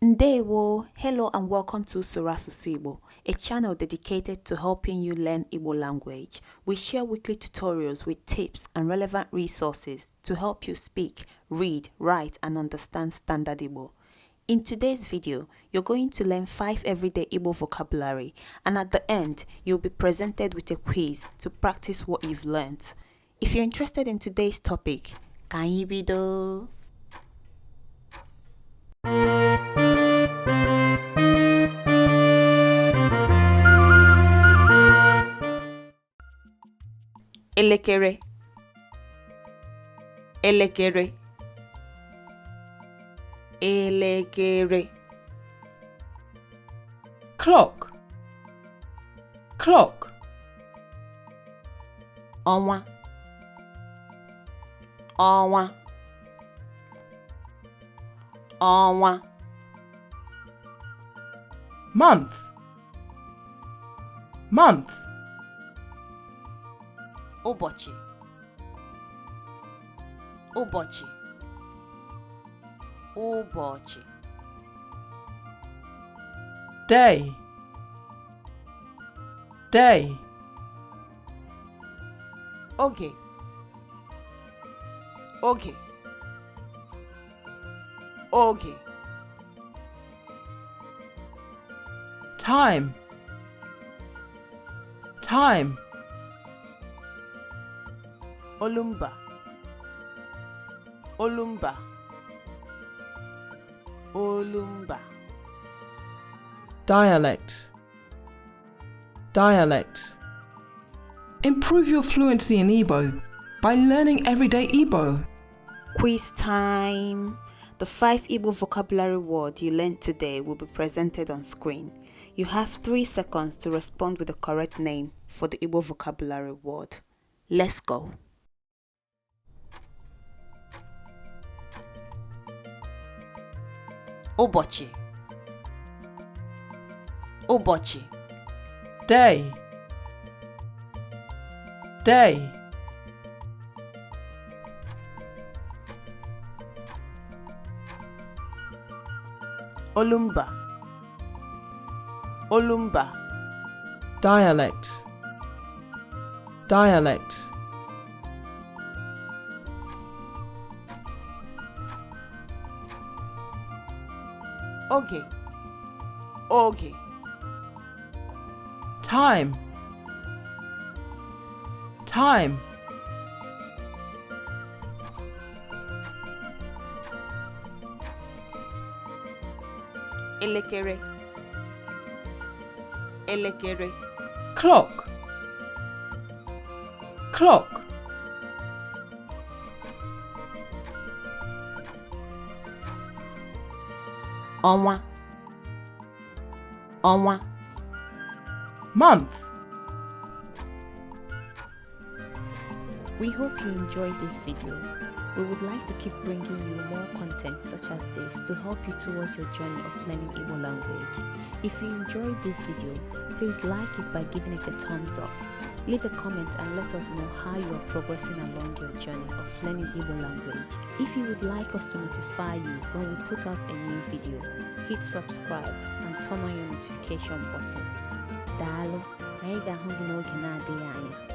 Ndewo, hello and welcome to Usoro Asusu, a channel dedicated to helping you learn Igbo language. We share weekly tutorials with tips and relevant resources to help you speak, read, write and understand standard Igbo. In today's video, you're going to learn 5 everyday Igbo vocabulary, and at the end, you'll be presented with a quiz to practice what you've learned. If you're interested in today's topic, anyị bido? Elekere, elekere, elekere. Clock, clock. Ọnwa, ọnwa, ọnwa. Month, month. Ụbọchị, ụbọchị, ụbọchị. Day, day. Oge, oge, oge. Time, time. Olumba, olumba, olumba. Dialect, dialect. Improve your fluency in Igbo by learning everyday Igbo. Quiz time. The 5 Igbo vocabulary words you learned today will be presented on screen. You have 3 seconds to respond with the correct name for the Igbo vocabulary word. Let's go. Ụbọchị, ụbọchị. Day, day. Olumba, olumba. Dialect, dialect. Oge, oge. Time, time. Elekere, elekere. Clock, clock. Ọnwa, ọnwa. Month. We hope you enjoyed this video. We would like to keep bringing you more content such as this to help you towards your journey of learning Igbo language. If you enjoyed this video, please like it by giving it a thumbs up. Leave a comment and let us know how you are progressing along your journey of learning Igbo language. If you would like us to notify you when we put out a new video, hit subscribe and turn on your notification button. Daalụ, anyị ga-ahụ gị n'oge na-adịghị anya.